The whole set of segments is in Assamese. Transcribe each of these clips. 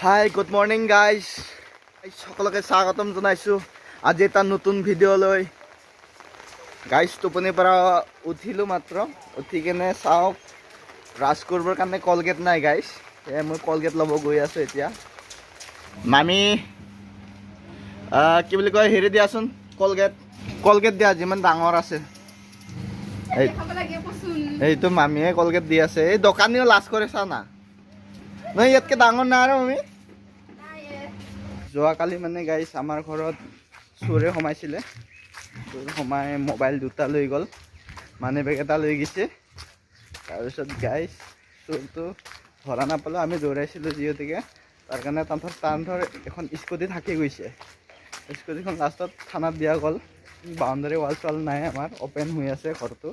হাই, গুড মৰ্ণিং গাইজ। সকলোকে স্বাগতম জনাইছোঁ আজি এটা নতুন ভিডিঅ' লৈ। গাইজ, টোপনিৰ পৰা উঠিলোঁ মাত্ৰ। উঠি কেনে চাওক, ব্ৰাছ কৰিবৰ কাৰণে কলগেট নাই গাইজ। এ মই কলগেট ল'ব গৈ আছোঁ এতিয়া। মামী, কি বুলি কয়, হেৰি দিয়াচোন, কলগেট, কলগেট দিয়া, যিমান ডাঙৰ আছে। এই খাব লাগে কচোন। এইটো মামীয়ে কলগেট দি আছে। এই দোকানীও লাজ কৰে, চা না। নহয়, ইয়াতকৈ ডাঙৰ নাই আৰু মামী। যোৱাকালি মানে গাইছ, আমাৰ ঘৰত চোৰে সোমাইছিলে। চোৰ সোমাই মোবাইল দুটা লৈ গ'ল, মানি বেগ এটা লৈ গৈছে। তাৰপিছত গাইছ, চোৰটো ধৰা নাপালোঁ। আমি দৌৰাইছিলোঁ যিহেতুকে, তাৰ কাৰণে তাহাঁতৰ এখন স্কুটি থাকি গৈছে। স্কুটিখন লাষ্টত থানাত দিয়া গ'ল। বাউণ্ডাৰী ৱাল চোৱাল নাই আমাৰ, অ'পেন হৈ আছে ঘৰটো।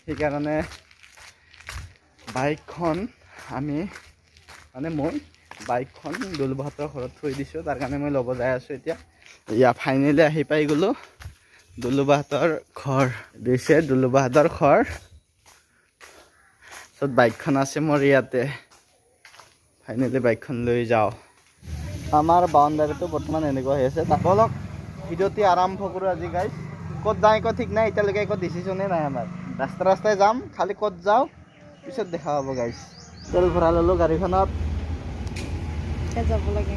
সেইকাৰণে বাইকখন আমি, মানে মই বাইকখন দুলুবাহঁতৰ ঘৰত থৈ দিছোঁ। তাৰ কাৰণে মই ল'ব যাই আছোঁ এতিয়া। ইয়া, ফাইনেলি আহি পাই গ'লোঁ দুলুবাহঁতৰ ঘৰ। দিছে দুলুবাহঁতৰ ঘৰ। তাৰপিছত বাইকখন আছে মোৰ ইয়াতে। ফাইনেলি বাইকখন লৈ যাওঁ। আমাৰ বাউণ্ডাৰীটো বৰ্তমান এনেকুৱা হৈ আছে। বলক, ভিডিঅ'টি আৰম্ভ কৰোঁ আজি। গাইজ, ক'ত যাওঁ একো ঠিক নাই এতিয়ালৈকে, একো ডিচিশ্যনেই নাই আমাৰ। ৰাস্তা ৰাস্তাই যাম, খালি ক'ত যাওঁ পিছত দেখা হ'ব। গাইজ, তেল ভৰাই ল'লোঁ গাড়ীখনত। যাব লাগে।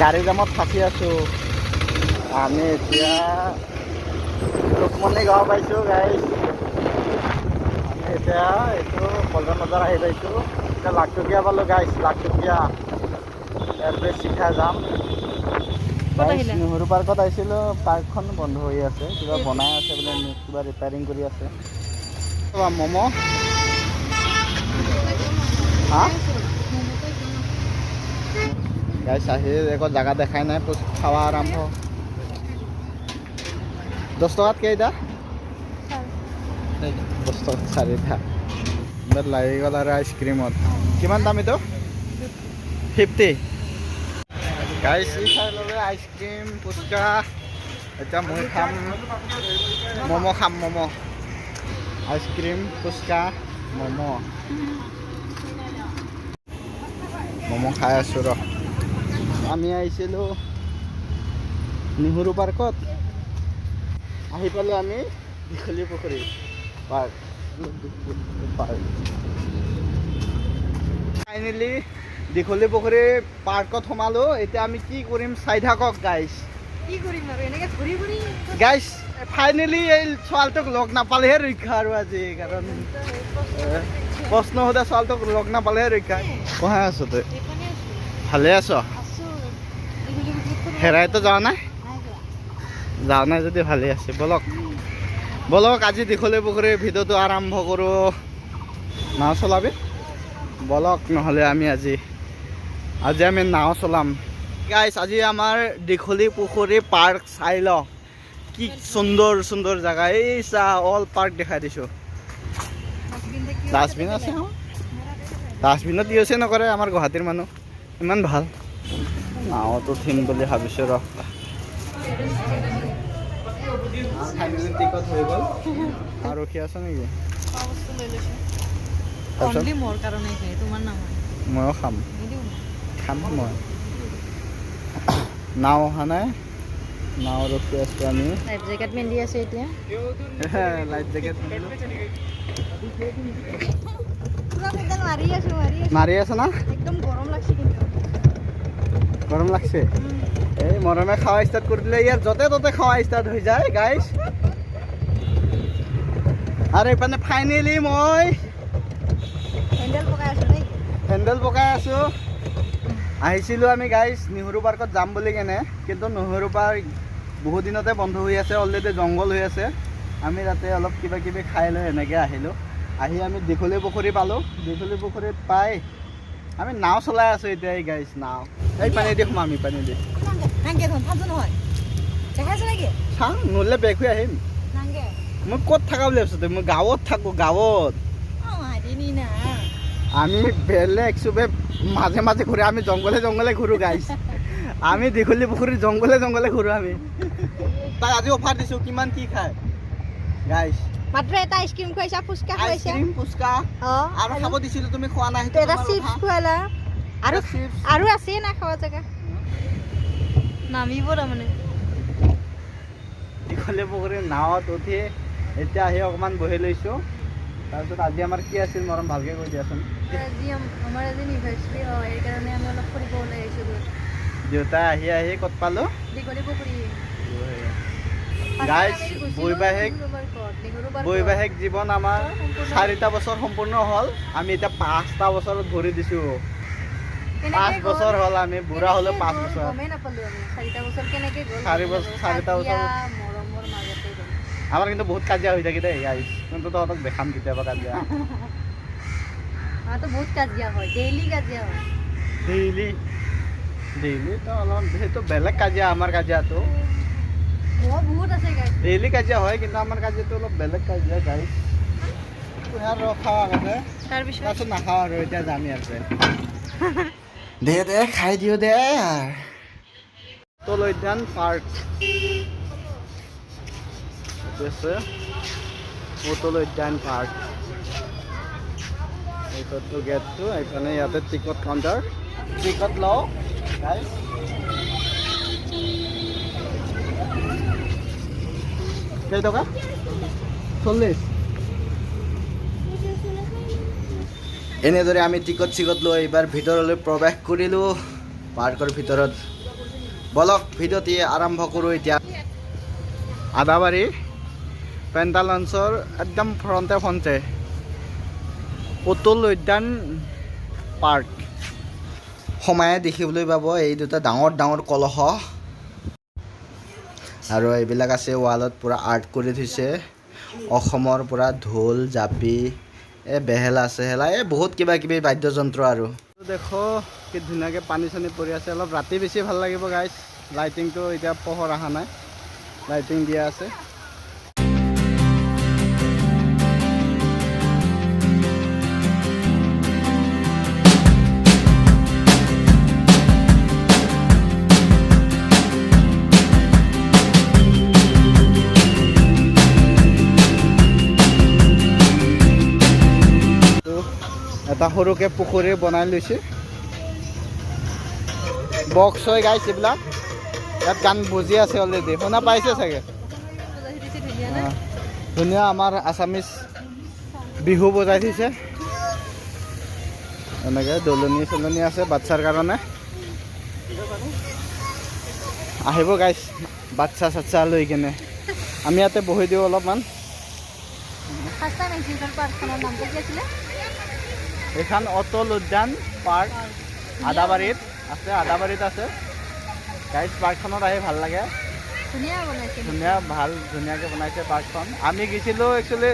গাড়ী জামত ফাঁচি আছোঁ আমি। এতিয়া ৰুক্মণি গাঁও পাইছোঁ গাইজ। আমি এতিয়া এইটো পল্টন বজাৰ আহি পাইছোঁ। এতিয়া লাখটকীয়া পালোঁ গাইজ, লাখটকীয়া। ইয়াৰ পৰা চিধা যাম। ক'ত আহিলা? নেহৰু পাৰ্কত আহিছিলোঁ। পাৰ্কখন বন্ধ হৈ আছে, কিবা বনাই আছে বোলে, কিবা ৰিপেয়াৰিং কৰি আছে। ম'ম' হা। গাইছ, আহি একো জাগা দেখাই নাই, খাৱা আৰম্ভ। 10 টকাত কেইটা? 10 টকাত চাৰিটা। বাট লাগি গ'ল আৰু আইচক্ৰীমত। কিমান দাম এইটো? 50। গাইছ, ই খাই ল'লে আইচক্ৰীম, ফুচকা। এতিয়া মই খাম ম'ম', খাম ম'ম'। আইচক্ৰীম, ফুচকা, ম'ম'। ম'ম' খাই আছোঁ ৰ। আমি আহিছিলোঁ নেহৰু পাৰ্কত, আহি পালোঁ আমি দীঘলী পুখুৰী পাৰ্ক। পাৰ্ক, ফাইনেলি দীঘলী পুখুৰী পাৰ্কত সোমালোঁ। এতিয়া আমি কি কৰিম চাই থাকক গাইজ। কি কৰিম আৰু, এনেকে ঘূৰি ঘূৰি। গাইজ, ফাইনেলি এই ছোৱালীটোক লগ নাপালেহে ৰক্ষা আৰু আজি। কাৰণ প্ৰশ্ন সোধা ছোৱালীটোক লগ নাপালেহে ৰক্ষা। কোহাই আছ তই? এইখনে আছো। ভালে আছ? আছো। দীঘলী পুখুৰীত। হেৰাইতো যোৱা নাই? নাই যোৱা। যোৱা নাই যদি ভালেই আছে। বলক বলক, আজি দীঘলী পুখুৰীৰ ভিডিঅ'টো আৰম্ভ কৰোঁ। নাও চলাবি? বলক নহ'লে আমি আজি আমি নাও চলাম। গাইছ, আজি আমাৰ দীঘলী পুখুৰী পাৰ্ক চাই ল, কি সুন্দৰ সুন্দৰ জেগা। এই চা, অল পাৰ্ক দেখাই দিছোঁ। ডাষ্টবিন আছে। ডাষ্টবিনত ইউজে নকৰে আমাৰ গুৱাহাটীৰ মানুহ, ইমান ভাল। নাৱত উঠিম বুলি ভাবিছোঁ ৰ। ফাইনেলি টিকট হৈ গ'ল। আৰু ৰখি আছ নেকি? খোৱা বস্তু লৈ লৈছো। তাৰপিছত? অনলি মোৰ কাৰণে খাই, তোমাৰ নহয়। ময়ো খাম। নিদিওঁ। খাম মই। নাও অহা নাই, নাও ৰখি আছোঁ আমি। লাইফ জেকেট পিন্ধি আছে এতিয়া। Life jacket. পুৰা পেডেল মাৰি আছো, মাৰি আছো। মাৰি আছ না? একদম গৰম লাগছে কিন্তু। গৰম লাগছে। এই মৰমে খাৱা ষ্টাৰ্ট কৰি দিলে। ইয়াৰ য'তে ত'তে খাৱা ষ্টাৰ্ট হৈ যায় গাইজ। আৰু এইপিনে ফাইনেলি মই হেণ্ডেল পকাই আছো নেকি? হেণ্ডেল পকাই আছোঁ। আহিছিলোঁ আমি গাইজ নেহৰু পাৰ্কত যাম বুলি কেনে, কিন্তু নেহৰু পাৰ্ক বহুত দিনতে বন্ধ হৈ আছে, অলৰেডি জংঘল হৈ আছে। আমি তাতে অলপ কিবা কিবি খাই লৈ এনেকৈ আহিলোঁ। আহি আমি দীঘলী পুখুৰী পালোঁ। দীঘলী পুখুৰীত পাই আমি নাও চলাই আছোঁ এতিয়া। এই গাইজ, নাও এই পানী দি সোমাম, এই পানী দি। নাংগে দেখোন, ফাল্টু নহয়, দেখাইছে নেকি? চাওঁ, নহ'লে বেক হৈ আহিম। নাংগে। মই ক'ত থাকা বুলি ভাবিছোঁ তই? মই গাঁৱত থাকোঁ, গাঁৱত। অঁ, হাৰিনি না। আমি বেলেগ চবে মাজে মাজে ঘূৰে, আমি জংঘলে জংঘলে ঘূৰোঁ গাইজ। আমি দীঘলী পুখুৰীৰ জংঘলে জংঘলে ঘূৰোঁ আমি। তাক আজি অফাৰ দিছোঁ, কিমান কি খায় গাইজ। মাত্ৰ এটা আইচক্ৰীম খুৱাইছা, ফুচকা খুৱাইছা। আইচক্ৰীম, ফুচকা। অঁ। আৰু খাব দিছিলোঁ, তুমি খোৱা নাই, সেইটো এটা তোমাৰ চিপছ কথা। খুৱালা। আৰু আৰু আছে না খোৱা জেগা, নামিব তাৰমানে। দীঘলী পুখুৰীৰ নাৱত উঠি এতিয়া আহি অকণমান বহি লৈছোঁ। তাৰপিছত আজি আমাৰ কি আছিল মৰম, ভালকৈ কৈ দিয়াচোন। আজি আমাৰ আজি ইউনিভাৰ্চিটি হয়, সেইকাৰণে আমি অলপ ফুৰিব ওলাই আহিছোঁ। দেউতাই আহি আহি ক'ত পালোঁ? দীঘলী পুখুৰী। গাইজ, বৈবাহিক জীৱন আমাৰ 4টা বছৰ সম্পূৰ্ণ হ'ল। আমি এতিয়া 5টা বছৰত ভৰি দিছোঁ। 5 বছৰ হ'ল, আমি বুঢ়া হ'লো 5 বছৰ। 4টা বছৰ আমাৰ কিন্তু বহুত কাজিয়া হৈ থাকে দেই গাইজ, কিন্তু তহঁতক দেখাম কেতিয়াবা কাজিয়া। বহুত কাজিয়া হয়, ডেইলি কাজিয়া হয়। ডেইলি ডেইলি তো অলপ সেইটো বেলেগ কাজিয়া, আমাৰ কাজিয়াটো বহুত আছে গাইজ। ডেইলি কাজিয়া হয়, কিন্তু আমাৰ কাজিয়াটো অলপ বেলেগ কাজিয়া গাইজ। খাওঁ আগতে, তাৰপিছত নাখাওঁ আৰু এতিয়া যাম ইয়াৰ পৰা। দে দে খাই দিওঁ দে। অটল উদ্যান পাৰ্ক, এইটো আছে অটল উদ্যান পাৰ্ক। এইটো গেটটো, এইফালে ইয়াতে টিকট কাউণ্টাৰ, টিকট লওঁ গাইজ। কেই টকা? 40। এনেদৰে আমি টিকট চিকট লৈ এইবাৰ ভিতৰলৈ প্ৰৱেশ কৰিলোঁ পাৰ্কৰ ভিতৰত। বলক ভিডিঅ'টি আৰম্ভ কৰোঁ এতিয়া। আদাবাৰী পেণ্টালঞ্চৰ একদম ফ্ৰণ্টে ফ্ৰণ্টে অটল উদ্যান পাৰ্ক। সোমায়ে দেখিবলৈ পাব এই দুটা ডাঙৰ ডাঙৰ কলহ, আৰু এইবিলাক আছে ৱালত পূৰা আৰ্ট কৰি থৈছে। অসমৰ পৰা ঢোল, জাপি, এই বেহেলা চেহেলা, এই বহুত কিবা কিবি বাদ্যযন্ত্ৰ। আৰু দেখো কি ধুনীয়াকৈ পানী চানী পৰি আছে। অলপ ৰাতি বেছি ভাল লাগিব গাইজ, লাইটিংটো এতিয়া পোহৰ অহা নাই, লাইটিং দিয়া আছে। এটা সৰুকৈ পুখুৰী বনাই লৈছে, বক্স হয় গাইছ এইবিলাক। ইয়াত গান বুজি আছে অলৰেডি, শুনা পাইছে চাগে। ধুনীয়া আমাৰ আছামিজ বিহু বজাই থৈছে। এনেকৈ দলনি চলনি আছে বাচ্ছাৰ কাৰণে। আহিব গাইছ বাচ্ছা চাচ্ছা লৈ কেনে, আমি ইয়াতে বহি দিওঁ অলপমান। এইখন অটল উদ্যান পাৰ্ক আদাবাৰীত আছে, আদাবাৰীত আছে গাইজ। পাৰ্কখনত আহি ভাল লাগে, ধুনীয়া ভাল ধুনীয়াকৈ বনাইছে পাৰ্কখন। আমি গৈছিলোঁ একচুৱেলি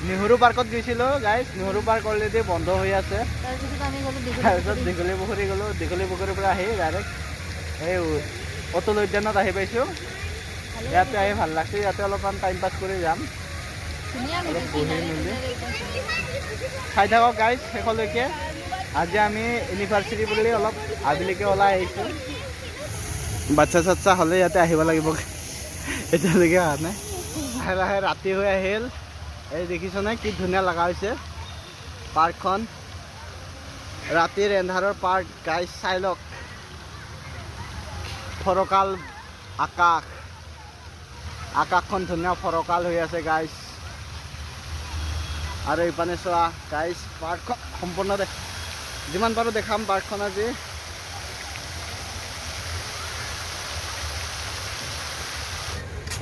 নেহৰু পাৰ্কত গৈছিলোঁ গাইজ। নেহৰু পাৰ্ক অলৰেডি বন্ধ হৈ আছে। তাৰপিছত দীঘলী পুখুৰী গ'লোঁ, দীঘলী পুখুৰীৰ পৰা আহি ডাইৰেক্ট এই অটল উদ্যানত আহি পাইছোঁ। ইয়াতে আহি ভাল লাগছে, ইয়াতে অলপমান টাইম পাছ কৰি যাম, অলপ বহি মেলি চাই থাকক গাইজ শেষলৈকে। আজি আমি ইউনিভাৰ্চিটি বুলি অলপ আবেলিকে ওলাই আহিছোঁ। বাচ্ছা চাচ্ছা হ'লে ইয়াতে আহিব লাগিব, এতিয়ালৈকে অহা নাই। লাহে লাহে ৰাতি হৈ আহিল। এই দেখিছনে কি ধুনীয়া লগা হৈছে পাৰ্কখন, ৰাতিৰ এন্ধাৰৰ পাৰ্ক গাইজ। চাই লওক, ফৰকাল আকাশ, আকাশখন ধুনীয়া ফৰকাল হৈ আছে গাইজ। আৰু এইপানে চোৱা গাইজ, পাৰ্কখন সম্পূৰ্ণ দেখ, যিমান পাৰোঁ দেখাম পাৰ্কখন আজি।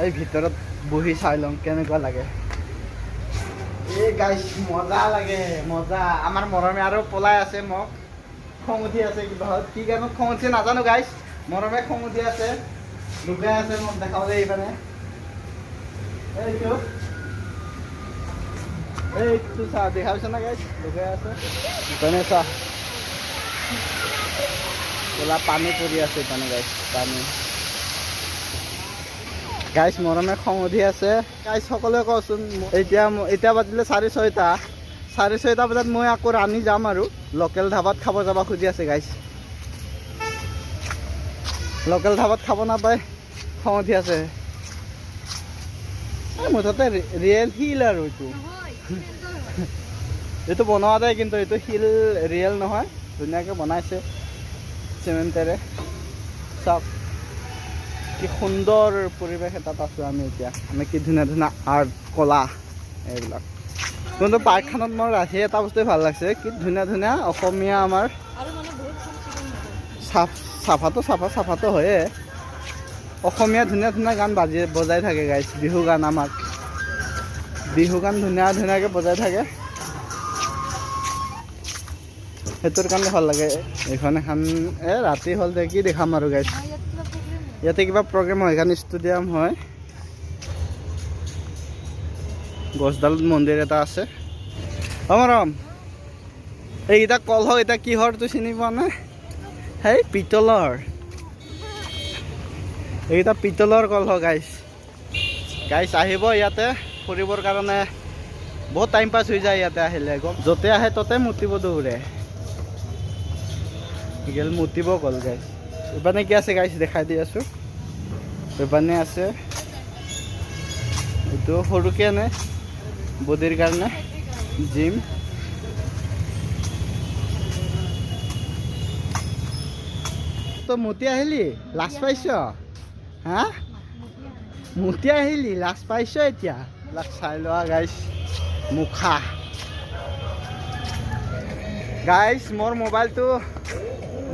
এই ভিতৰত বহি চাই লওঁ কেনেকুৱা লাগে। এই গাইজ মজা লাগে, মজা। আমাৰ মৰমে আৰু পলাই আছে, মোক খং উঠি আছে কিবা কি কাৰণত খং উঠিছে নাজানো গাইজ। মৰমে খং উঠি আছে, লুকাই আছে মোক দেখাবলৈ এইপানে। এইটো এইটো চা, দেখা পাইছ না গাইজ, লুকাই আছে ইপানে চা, ক'লা পানী পৰি আছে ইপানে গাইজ, পানী। গাইজ মৰমে খং উঠি আছে গাইজ। সকলোৱে কচোন, এতিয়া এতিয়া বাজিলে 6:30, 6:30 বজাত মই আকৌ ৰাণী যাম আৰু লোকেল ধাবাত খাব যাব খুজি আছে গাইজ। লোকেল ধাবাত খাব নাপায় খং উঠি আছে। মুঠতে ৰিয়েল শিল আৰু এইটো, এইটো বনোৱা যায়, কিন্তু এইটো শিল ৰিয়েল নহয়। ধুনীয়াকৈ বনাইছে চিমেণ্টেৰে। চাওক কি সুন্দৰ পৰিৱেশ এটাত আছোঁ আমি এতিয়া। আমি কি ধুনীয়া ধুনীয়া আৰ্ট কলা এইবিলাক। কিন্তু পাৰ্কখনত মোৰ আহি এটা বস্তুৱে ভাল লাগছে, কি ধুনীয়া ধুনীয়া অসমীয়া আমাৰ আৰু মানে বহুত চাফ চিকুণ হয়। চাফ চাফাটো চাফা চাফাটো হয়ে, অসমীয়া ধুনীয়া ধুনীয়া গান বজাই থাকে গাইছ। বিহু গান, আমাক বিহু গান ধুনীয়া ধুনীয়াকৈ বজাই থাকে, সেইটোৰ কাৰণে ভাল লাগে। এইখন এখন ৰাতি হ'ল দে, কি দেখাম আৰু গাইছ। আমাৰ ইয়াত কিবা প্ৰগ্ৰেম হয়। ইয়াতে কিবা প্ৰগ্ৰেম হয়, সেইখন ষ্টেডিয়াম হয়। গছডালত মন্দিৰ এটা আছে। অমৰম, এইকেইটা কলহ এতিয়া কিহৰ তুই চিনি পোৱা নাই? সেই পিতলৰ, এইকেইটা পিতলৰ কলহ গাইছ। গাইছ আহিব ইয়াতে ফুৰিবৰ কাৰণে, বহুত টাইম পাছ হৈ যায় ইয়াতে আহিলে। গম য'তে আহে ত'তে মুতিব দৌৰে, গেল মুতিব গ'ল গাইছ। এইপানে কি আছে গাইছ দেখাই দি আছোঁ। এইপানে আছে এইটো সৰুকে নে বডিৰ কাৰণে জিম। তই মুতি আহিলি, লাজ পাইছ? হা, মুতি আহিলি, লাজ পাইছ এতিয়া? লাজ চাই লোৱা গাইছ মুখা। গাইছ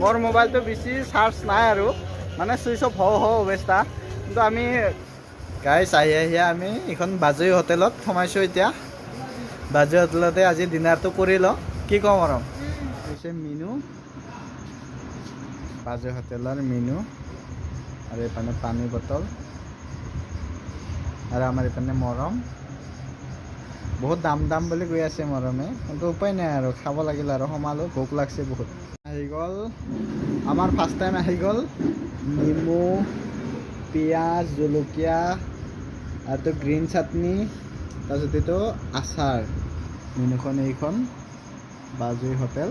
মোৰ মোবাইলটো বেছি চাৰ্জ নাই আৰু, মানে চুইচ অফ হওঁ হওঁ অৱস্থা। কিন্তু আমি গাইছ আহি আহি আমি এইখন বাজৈ হোটেলত সোমাইছোঁ এতিয়া। বাজৈ হোটেলতে আজি ডিনাৰটো কৰি লওঁ, কি কওঁ আৰু। হৈছে মেনু, বাজৈ হোটেলৰ মেনু। আৰু এইপিনে পানী বটল, আৰু আমাৰ এইপিনে মৰম। বহুত দাম দাম বুলি কৈ আছে মৰমে, কিন্তু উপায় নাই আৰু, খাব লাগিল আৰু, সোমালোঁ, ভোক লাগছে বহুত। আহি গ'ল আমাৰ ফাৰ্ষ্ট টাইম আহি গ'ল নেমু, পিঁয়াজ, জলকীয়া আৰু তো গ্ৰীণ চাটনি, তাৰপিছত এইটো আচাৰ। মেনুখন এইখন বাজৈ হোটেল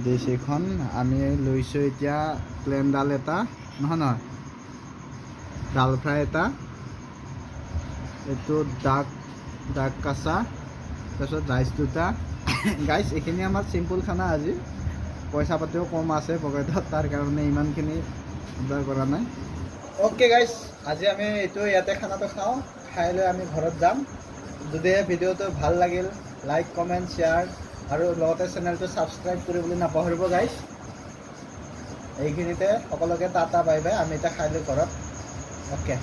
দিছ এইখন। আমি লৈছোঁ এতিয়া প্লেন ডাল এটা, নহয় নহয়, ডাল ফ্ৰাই এটা, এইটো ডাক কাঁচা, তাৰপিছত ৰাইচ দুটা। গাইছ এইখিনি আমাৰ চিম্পুল খানা আজি, পইচা পাতিও কম আছে পকেটত, তাৰ কাৰণে ইমানখিনি অৰ্ডাৰ কৰা নাই। অ'কে গাইছ, আজি আমি এইটো ইয়াতে খানাটো খাওঁ, খাই লৈ আমি ঘৰত যাম। যদিহে ভিডিঅ'টো ভাল লাগিল লাইক, কমেণ্ট, শ্বেয়াৰ আৰু লগতে চেনেলটো ছাবস্ক্ৰাইব কৰিবলৈ নাপাহৰিব গাইছ। এইখিনিতে সকলোকে টাটা, বাই বাই। আমি এতিয়া খাই লৈ ঘৰত। অ'কে।